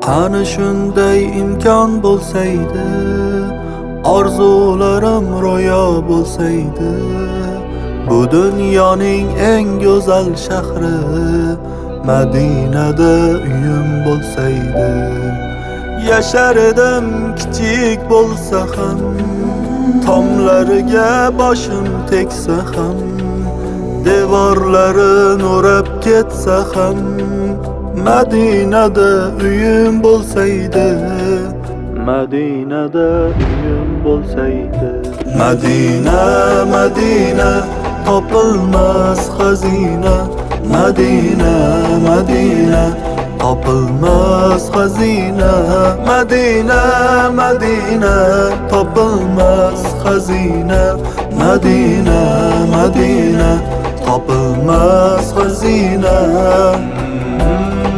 Qani shunday imkon bo'lsaydi, orzularim ro'yo bo'lsaydi, bu dunyoning eng go'zal shahri Madinada uyim bo'lsaydi. Yashar edim kichik bo'lsa ham, tomlariga boshim tegsa ham, devorlari nurab ketsa ham, Madinada uyim bo'lsaydi, Madinada uyim bo'lsaydi. Madina, Madina, topilmas xazina. Madina, Madina, topilmas xazina. Madina, Madina, topilmas xazina. Madina, Madina, topilmas xazina.